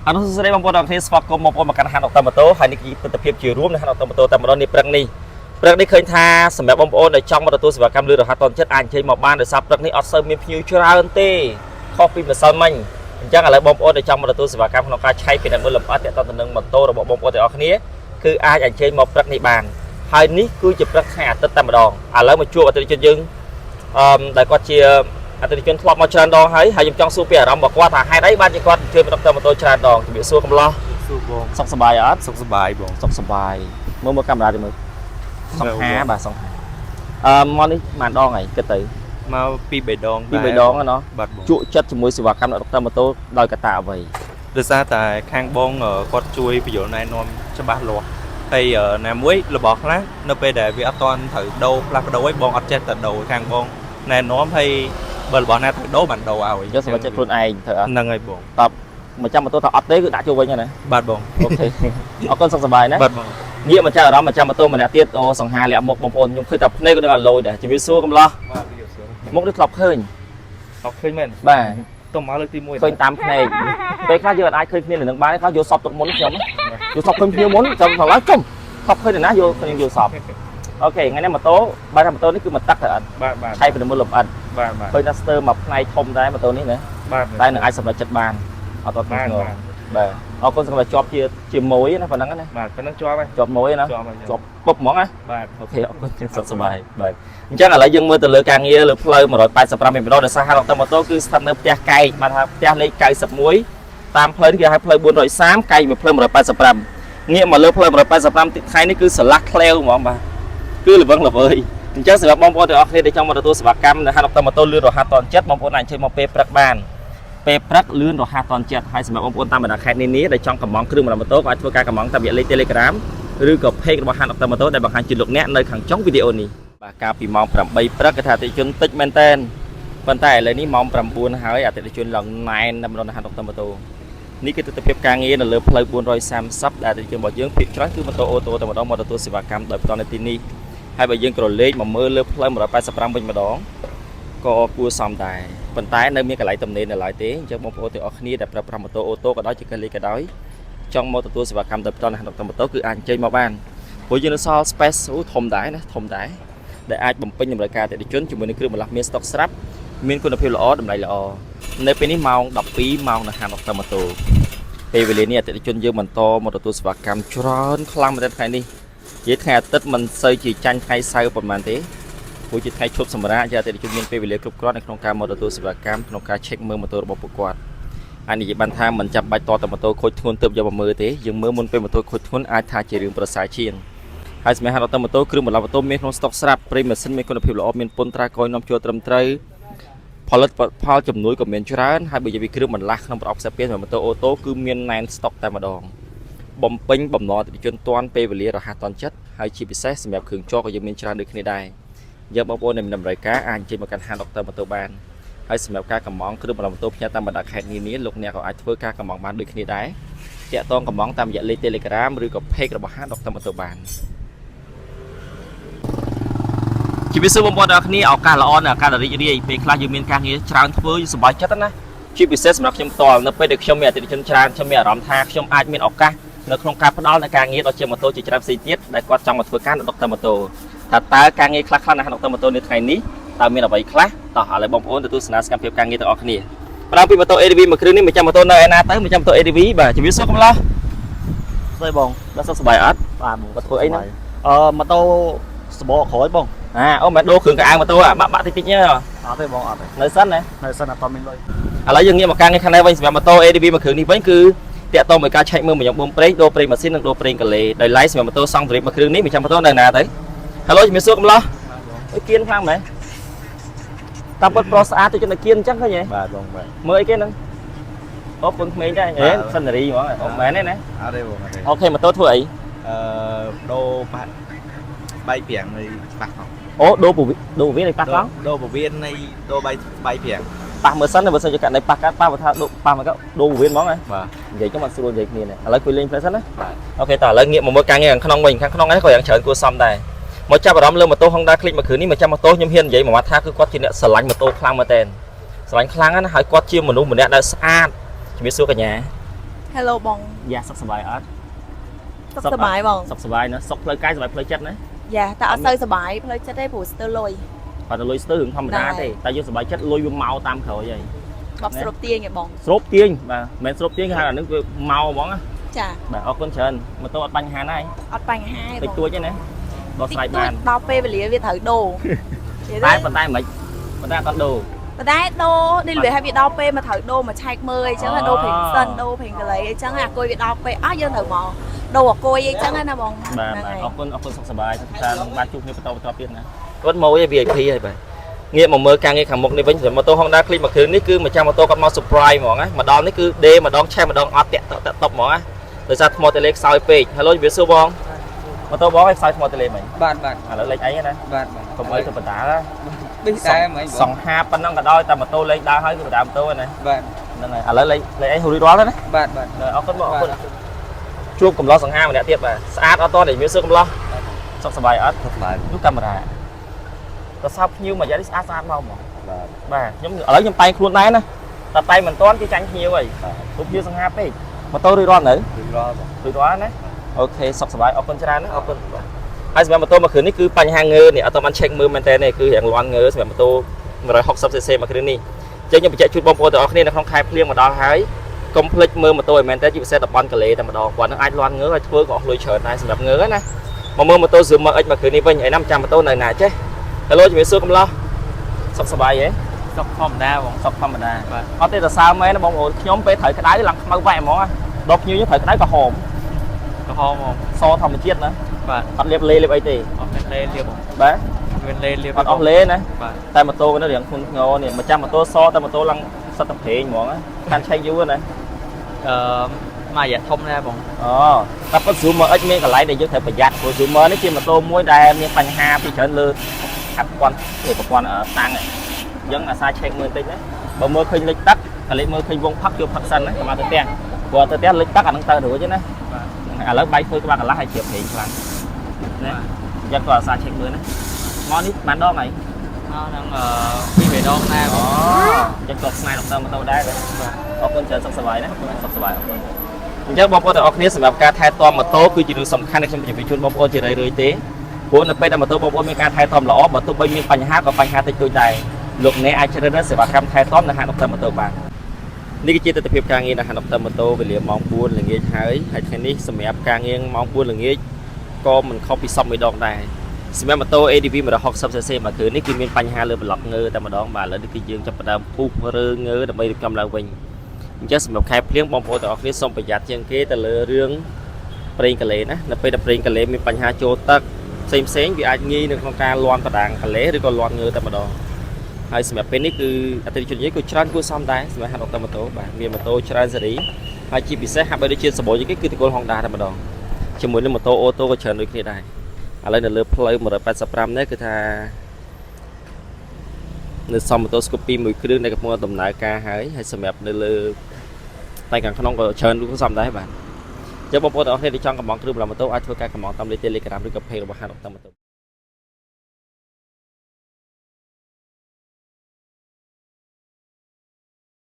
អនុសួស្តីបងប្អូនទាំងអស់គ្នាស្វាគមន៍បងប្អូនមកកាន់ហាងដុកតាម៉ូតូហើយនេះគឺទស្សនភាពជារួមនៅហាងដុកតាម៉ូតូតែម្ដងនេះព្រឹកនេះព្រឹកនេះឃើញថាសម្រាប់បងប្អូនដែលចង់មកទទួលសេវាកម្មលឿនរហ័សទាន់ចិត្តអាចអញ្ជើញមកបានដោយសារព្រឹកនេះអត់សូវមានភ្ញៀវច្រើនទេខុសពីម្សិលមិញអញ្ចឹងឥឡូវបងប្អូនដែលចង់មកទទួលសេវាកម្មក្នុងការឆែកពិនិត្យមើលលម្អិតទាក់ទងទៅនឹងម៉ូតូរបស់បងប្អូនទាំងអស់គ្នាគឺអាចអញ្ជើញមកព្រឹកនេះបានហើយនេះគឺជាព្រឹកថ្ងៃអាទិត្យតែម្ដងឥឡូវមកជួបអតិថិជនយើងអឺដែលគាត់ជាអតិថិជនធ្លាប់មកច្រើនដងហើយហើយខ្ញុំចង់សួរពីអារម្មណ៍របស់គាត់ថាហេតុអីបានជាគាត់អញ្ជើញមកដុកទ័រម៉ូតូច្រើនដងជំរាបសួរកំឡោះ សួរបង សុខសប្បាយអត់ សុខសប្បាយបង សុខសប្បាយមើលមើលកាមេរ៉ាទីមើលសង្ហាបាទសង្ហាអឺមកនេះមួយដងហើយគិតទៅ មកពីរបីដង ពីរបីដងហ្នឹងណោះ បាទបង ជក់ចិត្តជាមួយសេវាកម្មដុកទ័រម៉ូតូដោយកត្តាអ្វី ដោយសារតែខាងបងគាត់ជួយបញ្យល់ណែនាំច្បាស់លាស់ហើយណាមួយរបស់ខ្លះនៅពេលដែលវាអត់ទាន់ត្រូវដូរផ្លាស់ប្ដូរឯងបងអត់ចេះតែដូរខាងបងណែនាំហើយបើរបស់ណាត្រូវដូរបានដូរឲ្យ យកសម្រាប់ចិត្តខ្លួនឯងត្រូវអត់ ហ្នឹងហើយបង តបម្ចាស់ម៉ូតូថាអត់ទេគឺដាក់ចូលវិញហ្នឹងណា បាទបង OK អរគុណសុខសប្បាយណា បាទបង ងាកម្ចាស់អារម្មណ៍ម្ចាស់ម៉ូតូម្នាក់ទៀតអូសង្ហាលាក់មុខបងប្អូនខ្ញុំឃើញតែភ្នែកក៏ដឹងឲ្យលយដែរជំរាបសួរកំឡោះ បាទវាសួរ មុខនេះធ្លាប់ឃើញ អត់ឃើញមែន បាទ ទៅមកលើកទី1 ឃើញតាមភ្នែកពេលខ្លះយើងអាចឃើញគ្នានៅនឹងបានខ្លះយកសពទុកមុនខ្ញុំយកសពឃើញគ្នាមុនចាំថងឡើងជុំសពឃើញនៅណាយកខ្ញុំយកសព OK ថ្ងៃនេះម៉ូតូបាទថាម៉ូតូនេះគឺមកទឹកទៅអត់ បាទបាទ ឆៃពីមើលលំអិត បាទបាទ ឃើញថាស្ទើរមកផ្នែកធំដែរម៉ូតូនេះណា បាទ តែនឹងអាចសម្រេចចិត្តបានអត់តធ្ងន់ធ្ងរបាទអរគុណសម្រាប់ជាប់ជាជាមួយណាប៉ុណ្ណឹងណា បាទប៉ុណ្ណឹងជាប់ហើយ ជាប់មួយណា ជាប់ហើយ ជាប់ពុបហ្មងណា បាទ OK អរគុណខ្ញុំសុខសប្បាយបាទអញ្ចឹងឥឡូវយើងមើលទៅលើការងារលើផ្លូវ185មីម្ដងដោយសារហាងដុកទ័រម៉ូតូគឺស្ថិតនៅផ្ទះកែកបានថាផ្ទះលេខ91តាមផ្លូវនេះគេហៅផ្លូវ430កែកមួយផ្លូវ185ងាកមកលើផ្លូវ185ទីថ្ងៃនេះគឺស្រឡះក្លែវហ្មងបាទគឺល្វឹងល្វើយអញ្ចឹងសម្រាប់បងប្អូនទាំងអស់គ្នាដែលចង់មកទទួលសេវាកម្មនៅហាងដុកទ័រម៉ូតូលឿនរហ័សទាន់ចិត្តបងប្អូនអាចអញ្ជើញមកពេលព្រឹកបានពេលព្រឹកលឿនរហ័សទាន់ចិត្តហើយសម្រាប់បងប្អូនតាមបណ្ដាខេត្តនានាដែលចង់កម្មង់គ្រឿងម៉ូតូក៏អាចធ្វើការកម្មង់តាមរយៈលេខ Telegram ឬក៏ page របស់ហាងដុកទ័រម៉ូតូដែលបង្ហាញជូនលោកអ្នកនៅខាងចុងវីដេអូនេះបាទកាលពីម៉ោង8ព្រឹកគេថាអតិថិជនតិចមែនតើប៉ុន្តែឥឡូវនេះម៉ោង9ហើយអតិថិជនឡើងណែនតែម្ដងនៅហាងដុកទ័រម៉ូតូនេះគឺទិដ្ឋភាពការងារនៅលើផ្លូវ430ដែលអតិថិជនរបស់យើងភាគច្រើនគឺម៉ូតូអូតូតែម្ដងមកទទួលសេវាកម្មដោយផ្ទាល់នៅទីនេះហើយបើយើងក្រឡេកមកមើលលើផ្លូវ185វិញម្ដងក៏គួរសមដែរប៉ុន្តែនៅមានកន្លែងទំនេរនៅឡើយទេអញ្ចឹងបងប្អូនទាំងអស់គ្នាដែលប្រើប្រាស់ម៉ូតូអូតូក៏ដោយជាកលីក៏ដោយចង់មកទទួលសេវាកម្មដោយផ្ទាល់នៅហាងដុកទ័រម៉ូតូគឺអាចអញ្ជើញមកបាន ព្រោះយើងនៅសល់ space អូធំដែរណាធំដែរដែលអាចបំពេញតម្រូវការអតិថិជនជាមួយនឹងគ្រឿងបន្លាស់មានស្តុកស្រាប់មានគុណភាពល្អតម្លៃល្អនៅពេលនេះម៉ោង12ម៉ោងនៅហាងដុកទ័រម៉ូតូពេលវេលានេះអតិថិជនយើងបន្តមកទទួលសេវាកម្មច្រើនខ្លាំងមែនទែនថ្ងៃនេះនិយាយថ្ងៃអាទិត្យមិនសូវជាចាញ់ថ្ងៃសៅរ៍ប៉ុន្មានទេព្រោះជាថ្ងៃឈប់សម្រាកជាអតិថិជនមានពេលវេលាគ្រប់គ្រាន់នៅក្នុងការមកទទួលសេវាកម្មក្នុងការ check មើលម៉ូតូរបស់ពួកគាត់អាចនិយាយបានថាមិនចាំបាច់តតែម៉ូតូខូចធ្ងន់ទើបយកមកមើលទេយើងមើលមុនពេលម៉ូតូខូចធ្ងន់អាចថាជារឿងប្រសើរជាង ហើយសម្រាប់ហាងដុកទ័រម៉ូតូគ្រឿងបន្លាស់ម៉ូតូមានក្នុងស្តុកស្រាប់ប្រេងម៉ាស៊ីនមានគុណភាពល្អមានពន្ធត្រាកយនាំចូលត្រឹមត្រូវផលិតផលជំនួយក៏មានច្រើនហើយបើនិយាយពីគ្រឿងបន្លាស់ក្នុងប្រអប់ផ្សេងៗសម្រាប់ម៉ូតូអូតូគឺមានណែនស្តុកតែម្ដងបំពេញបំណងអតិថិជនទាន់ពេលវេលារហ័សទាន់ចិត្តហើយជាពិសេសសម្រាប់គ្រឿងជកក៏យើងមានច្រើនដូចគ្នាដែរយើងបងប្អូនដែលមានតម្រូវការអាចអញ្ជើញមកកាន់ហាងដុកទ័រម៉ូតូបានហើយសម្រាប់ការកម្មង់គ្រឿងបន្លាស់ម៉ូតូផ្ញើតាមបណ្ដាខេត្តនានាលោកអ្នកក៏អាចធ្វើការកម្មង់បានដូចគ្នាដែរតាក់ទងកម្មង់តាមរយៈលេខ Telegram ឬក៏ Page របស់ហាងដុកទ័រម៉ូតូបាន ជំរាបសួរបងប្អូនទាំងអស់គ្នាឱកាសល្អនិងឱកាសដ៏រីករាយពេលខ្លះយើងមានការងារច្រើនធ្វើយើងសប្បាយចិត្តណាស់ជាពិសេសសម្រាប់ខ្ញុំផ្ទាល់នៅពេលដែលខ្ញុំមានអតិថិជនច្រើនខ្ញុំមានអារម្មណ៍ថាខ្ញុំអាចមានឱកាសនៅក្នុងការផ្ដល់នូវការងារដល់ជាម៉ូតូជាច្រើនផ្សេងទៀតដែលគាត់ចង់មកធ្វើការនៅដុកទ័រម៉ូតូថាតើការងារខ្លះៗនៅដុកទ័រម៉ូតូនៅថ្ងៃនេះតើមានអ្វីខ្លះតោះឥឡូវបងប្អូនទៅទស្សនាសកម្មភាពការងារទាំងអស់គ្នាផ្ដើមពីម៉ូតូ ADV មួយគ្រឿងនេះម្ចាស់ម៉ូតូនៅឯណាទៅម្ចាស់ម៉ូតូ ADV បាទជំរាបសួរកំឡោះ ស្អីបង បាទសុខសប្បាយអត់ បាទបង គាត់ធ្វើអីហ្នឹង អឺម៉ូតូសបកក្រោយបង អាអូមិនដូរគ្រឿងកៅអៅម៉ូតូអាបាក់បាក់តិចតិចទេ អត់ទេបងអត់ទេ នៅសិនណា នៅសិនអត់មានលុយ ឥឡូវយើងងាកមកការងារខាងនេះវិញសម្រាប់ម៉ូតូ ADV មួយគ្រឿងនេះវិញគឺតាក់ទងមួយការឆែកមើលមួយយ៉ងបូមប្រេងដូរប្រេងម៉ាស៊ីននិងដូរប្រេងកាឡេដោយឡែកសម្រាប់ម៉ូតូសង់ទ្រីបមួយគ្រឿងនេះម្ចាស់ម៉ូតូនៅណាទៅ Halo ជំរាបសួរកំឡោះអើយគៀនខ្លាំងមែនតាមពិតប្រុសស្អាតទៅចិត្តតែគៀនអញ្ចឹងឃើញហ៎ បាទបងបាទ មើលអីគេហ្នឹងអូពុនក្មេងដែរអេសិននារីហ្មងអូមែនទេណា អត់ទេបងអត់ទេ OK ម៉ូតូធ្វើអី អឺដូរបាក់បែកប្រាំងនៃប៉ះកង់ អូដូរពវិដូរពវិនៃប៉ះកង់ ដូរពវៀននៃដូរបែកបែកប្រាំង ប៉ះមើលសិនបើសិនជាករណីប៉ះកាត់ប៉ះបើថាដូរប៉ះមកក៏ដូរពវិហ្មងហ៎ បាទ និយាយចឹងអត់ស្រួលនិយាយគ្នាទេឥឡូវគួយលេងផ្លែសិនណា បាទ OK តោះឥឡូវងាកមកមើលការងារខាងក្នុងវិញខាងក្នុងនេះក៏យ៉ាងច្រើនគួរសមដែរមកចាប់អារម្មណ៍លើម៉ូតូ Honda Click មួយគ្រឿងនេះមកចាំម៉ូតូខ្ញុំហ៊ាននិយាយមួយម៉ាត់ថាគឺគាត់ជាអ្នកស្រឡាញ់ម៉ូតូខ្លាំងមែនទែនស្រឡាញ់ខ្លាំងណាស់ហើយគាត់ជាមនុស្សម្នាក់ដែលស្អាតជំរាបសួរកញ្ញា Hello បង យ៉ាសុខសប្បាយអត់ សុខសប្បាយបង សុខសប្បាយណាសុខផ្លូវកាយសប្បាយផ្លូវចិត្តណា យ៉ាតែអត់សូវសប្បាយផ្លូវចិត្តទេព្រោះស្ទើរលុយ គាត់ទៅលុយស្ទើររឿងធម្មតាទេតែយើងសប្បាយចិត្តលុយវាមកតាមក្រោយហើយ បបស្រូបទាញឯងបង ស្រូបទាញបាទមិនមែនស្រូបទាញគេហៅអានឹងវាមកហ្មងណា ចា បាទអរគុណច្រើនម៉ូតូអត់បញ្ហាណាឯង អត់បញ្ហាទេ តិច បង តួចទេណាដោះស្រាយបាន ដល់ពេលវេលាវាត្រូវដូរ តែប៉ុន្តែមិនប៉ុន្តែអត់ដូរ ប៉ុន្តែដូរនេះវាឲ្យវាដល់ពេលមកត្រូវដូរមកឆែកមើលអីចឹងដូរប្រេងសិនដូរប្រេងកលីអីចឹងអាគុយវាដល់ពេលអស់យើងត្រូវមកដូរអាគុយអីចឹងណាបង បាទបាទអរគុណអរគុណសុខសប្បាយថានឹងបានជួបគ្នាបន្តបន្តទៀតណាគាត់មកឯ VIP ហើយបាទងាកមកមើលការងារខាងមុខនេះវិញម៉ូតូ Honda Click មួយគ្រឿងនេះគឺម្ចាស់ម៉ូតូគាត់មក surprise ហ្មងណាមកដល់នេះគឺដេម្ដងឆេះម្ដងអត់តាក់តាក់តប់ហ្មងណាដោយសារថ្មតេលេខ្សោយពេក Hello ជំរាបសួរបងម៉ូតូបងឲ្យខ្សោយថ្មតេលេមិញ បាទបាទ ឥឡូវលេខអីណា បាទបាទ កុំអីទៅបដាណា ប៊ីដែរហ្មង សង្ហាប៉ុណ្ណឹងក៏ដោយតែម៉ូតូលេខដើរហើយគឺបដាម៉ូតូណា បាទ ហ្នឹងហើយឥឡូវលេខលេខអីរួចរាល់ហើយណា បាទបាទ អរគុណបងអរគុណជួបកំឡោះសង្ហាម្នាក់ទៀតបាទស្អាតអត់តតែជំរាបសួរកំឡោះសុខសប្បាយអត់ សុខសប្បាយ នោះកាមេរ៉ាទៅសោបភ្ញៀវមួយយ៉ាងនេះស្អាតស្អាតមកហ្មង បាទ បាទខ្ញុំឥឡូវខ្ញុំតែងខ្លួនដែរណាតែតែងមិនតាន់គេចាញ់ភ្ញៀវហើយព្រោះភ្ញៀវសង្ហាពេកម៉ូតូរួចរាល់នៅ រួចរាល់បង រួចរាល់ណា OK សុខសប្បាយអរគុណច្រើនណាអរគុណបាទហើយសម្រាប់ម៉ូតូមួយគ្រឿងនេះគឺបញ្ហាងើនេះអត់បាន check មើលមែនតើទេគឺរាងលាន់ងើសម្រាប់ម៉ូតូ 160cc មួយគ្រឿងនេះអញ្ចឹងខ្ញុំបញ្ជាក់ជូនបងប្អូនទាំងអស់គ្នានៅក្នុងខែភ្លៀងមកដល់ហើយកុំភ្លេចមើលម៉ូតូឲ្យមែនតើជាពិសេសតំបន់កាឡេតែម្ដងគាត់នឹងអាចលាន់ងើឲ្យធ្វើក៏អស់លុយច្រើនដែរសម្រាប់ងើណាមកមើលម៉ូតូ Zoomer X មួយគ្រឿងនេះវិញឯណាម្ចាស់ម៉ូតូនៅណាចេះ Hello ជំរាបសួរកំឡោះសុខសប្បាយទេ សុខធម្មតាបង សុខធម្មតា បាទ អត់ទេសរសើរមែនណាបងប្អូនខ្ញុំពេលត្រូវក្តៅឡើងខ្មៅវ៉ែហ្មងណាដល់ភ្ញៀវយើងត្រូវក្តៅក៏ហម ក្រហមហ្មង សធម្មជាតិណា បាទ អត់លាបលេលាបអីទេ អត់មានលេលាបបង បាទ មានលេលាប អត់អស់លេណា បាទ តែម៉ូតូនេះរៀងធ្ងន់ធ្ងរនេះម្ចាស់ម៉ូតូសតែម៉ូតូឡើងសិតតែប្រេងហ្មងណាខានឆែកយូរណា អឺមួយរយៈធំដែរបង អូតែប៉ុត Zoomer X មានកន្លែងដែលយើងត្រូវប្រយ័ត្នព្រោះ Zoomer នេះជាម៉ូតូមួយដែលមានបញ្ហាពីច្រើនលើខាត់ប្រព័ន្ធប្រព័ន្ធតាំងអញ្ចឹងអាសាឆែកមើលបន្តិចណាបើមើលឃើញលិចទឹកក៏លេចមើលឃើញវងផឹកយកផឹកសិនណាកុំឲ្យទៅផ្ទះព្រោះទៅផ្ទះលិចទឹកអានឹងទៅរួចណា បាទ ឥឡូវបែកធ្វើក្បាលកន្លះហើយជ្រាបប្រេងខ្លាំងណាអញ្ចឹងក៏អាសាឆែកមើលណាមកនេះបានដងហើយ មកហ្នឹងអឺពីរដងដែរបង អញ្ចឹងគាត់ស្នេហ៍ដុកទ័រម៉ូតូដែរបាទអរគុណច្រើនសុខសប្បាយណាសុខសប្បាយអរគុណអញ្ចឹងបងប្អូនទាំងអស់គ្នាសម្រាប់ការថែទាំម៉ូតូគឺជារឿងសំខាន់ដែលខ្ញុំជម្រាបជូនបងប្អូនជារឿយៗទេព្រោះនៅពេលដែលម៉ូតូបងប្អូនមានការថែទាំល្អបើទោះបីមានបញ្ហាក៏បញ្ហាតិចតួចដែរលោកអ្នកអាចជ្រើសរើសសេវាកម្មថែទាំនៅហាងដុកទ័រម៉ូតូបាននេះគឺជាទិដ្ឋភាពការងារនៅហាងដុកទ័រម៉ូតូវេលាម៉ោង4ល្ងាចហើយហើយថ្ងៃនេះសម្រាប់ការងារម៉ោង4ល្ងាចក៏មិនខុសពីសពមួយដងដែរសម្រាប់ម៉ូតូ ADV 160cc មួយគ្រឿងនេះគឺមានបញ្ហាលើប្លុកងើតែម្ដងបាទឥឡូវនេះគឺយើងចាប់ផ្ដើមពុះរើងើដើម្បីរៀបចំឡើងវិញអញ្ចឹងសម្រាប់ខែភ្លៀងបងប្អូនទាំងអស់គ្នាសូមប្រយ័ត្នជាងគេទៅលើរឿងប្រេងកាឡេណានៅពេលដែលប្រេងកាឡេមានបញ្ហាចូលទឹកផ្សេងផ្សេងៗវាអាចងាយនៅក្នុងការលាន់បដាងកាឡេឬក៏លាន់ងើតែម្ដងហើយសម្រាប់ពេលនេះគឺអតិថិជនយើងក៏ច្រើនគួរសមដែរសម្រាប់ហាត់អុកតម៉ូតូបាទមានម៉ូតូច្រើនស៊េរីហើយជាពិសេសហាក់បីដូចជាសម្បូរជាងគេគឺតកូល Honda តែម្ដងជាមួយនឹងម៉ូតូអូតូក៏ច្រើនដូចគ្នាដែរ ឥឡូវនៅលើផ្លូវ185នេះគឺថានៅសមម៉ូតូ Scoopy មួយគ្រឿងដែលកំពុងដំណើរការហើយហើយសម្រាប់នៅលើផ្នែកខាងក្នុងក៏ច្រើនរូបសំដែរបាទអញ្ចឹងបងប្អូនទាំងអស់គ្នាដែលចង់កម្មង់គ្រឿងបន្លាម៉ូតូអាចធ្វើការកម្មង់តាមលេខ Telegram ឬក៏ Page របស់ហាងដុកតាម៉ូតូ